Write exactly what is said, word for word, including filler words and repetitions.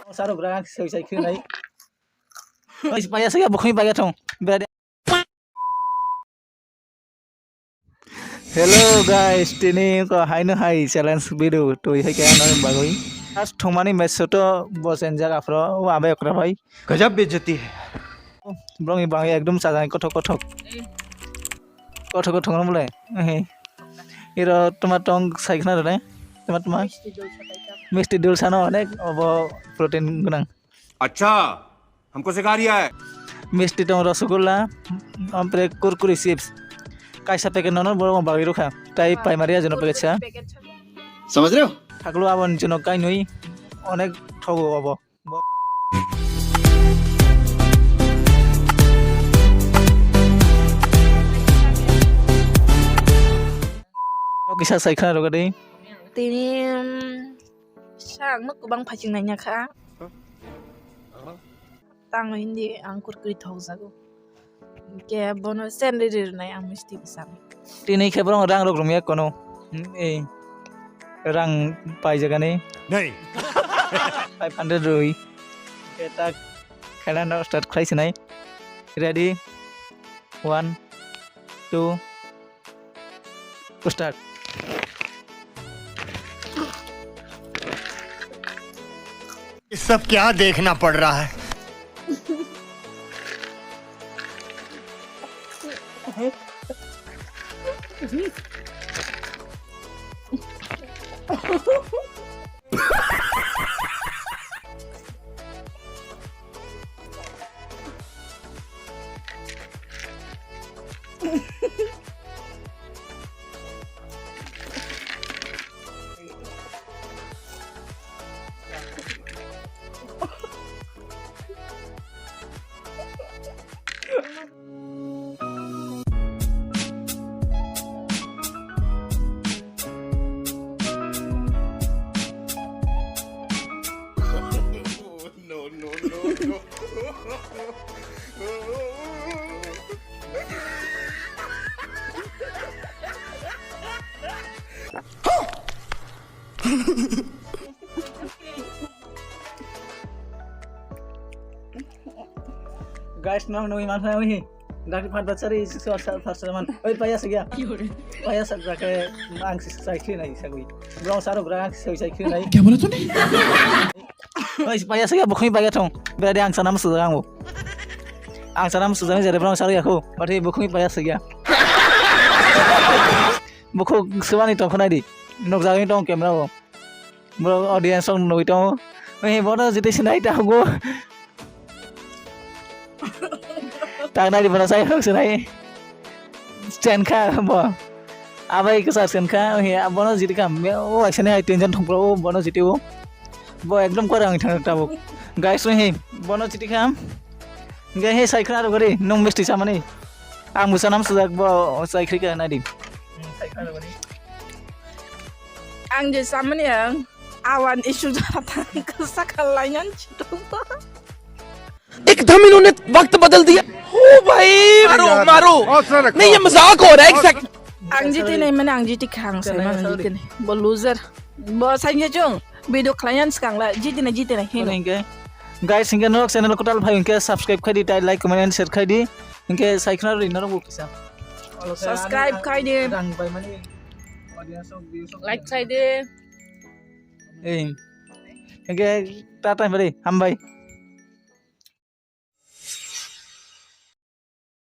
Sarok rak soi sai khwnai. Oi, paya soi bukhung paya thong. Berade. Hello guys, tini ko haino hai challenge video twi hai khe ano bagwi. First thongmani match to bo chenjak afro o abai okra bai. Gajab bejati hai. Borok ni bagwi ekdom chajak kothok kothok. Kothok kothok no bole. Ehe. Iro toma tong sai khna rone. Toma toma. Misti dul sano onek obo protein gwnang. Acha, hamko sikha riya hai. Misti tong rasgulla, ampre kurkure chips. Kaisa packet nono borok bagwi rokha. Tai primary ajono packet sa. Samajh rahe ho? Thaklo aboni jono kainwi onek thogo obo. Kisa sai khna rwgadi. Tini, um, sa ang no kwbang phaiching nai kha. Tang hindi ang kurkuri thok jago. Ke bono sen ri ri nai ang misti bwsang. Tini khe borok rang rok rumya kono. Hmm, eh. Rang pai jagani. Nei. Five hundred rui. Ke tak khaina no start khlai sinai. Ready? One, two, start. ये सब क्या देखना पड़ रहा है? No, no, no, no. Guys, nang nui man nang hi. Gari phat bachari sik sar sar sar man. Oi, paya sagya. Paya sagya ke ang sik sai khri nai sagwi. Brong saro brang sik sai khri nai. Kya bola tune? Oi, paya sagya bukhung paya thong. Berade ang sanam sujak ang bo. Ang sanam sujak jare brong saro yakho. Bati bukhung paya sagya. Bukhuk swbani tong khwnai di. Nukjagwi tong camera o. Bro audience rok nugwi tongo. Oi, bono jiti sinai tongo. Tak nai di bono sai rok sinai. Chen kha bo. Abai kwchar chen kha. Oi, bono jiti kha. O aisani hai tinjon thongpro o bono jiti o. Bo ekdom kore ang thang tabuk. Guys, oi, bono jiti kha. Hingke he sai khna rwgwi, nung misti chamani. Ang bwsa nam sujak bo sai khri ka nai di. Ang je chamani ang awan isu jatang kasa khalai nang chitu. एकदम इन्होंने वक्त बदल दिया। ओ भाई, मारो, मारो। नहीं, ये मजाक हो रहा है, exact। Ang jiti nai mane ang jiti khang sai mane jiti nai. Bo loser. Bo sai nge chung. Video khlaiyan swkang la, jiti na, jiti na, hino. Hingke, guys, hingke norok channel kotal phai hingke subscribe khai di, tai like, comment and share khai di. Hingke sai khna ri norok bo kisa. Subscribe khai di. Rang bai mani audience rok, views rok. Like khai di. Ei. Hingke tata bari, hambai.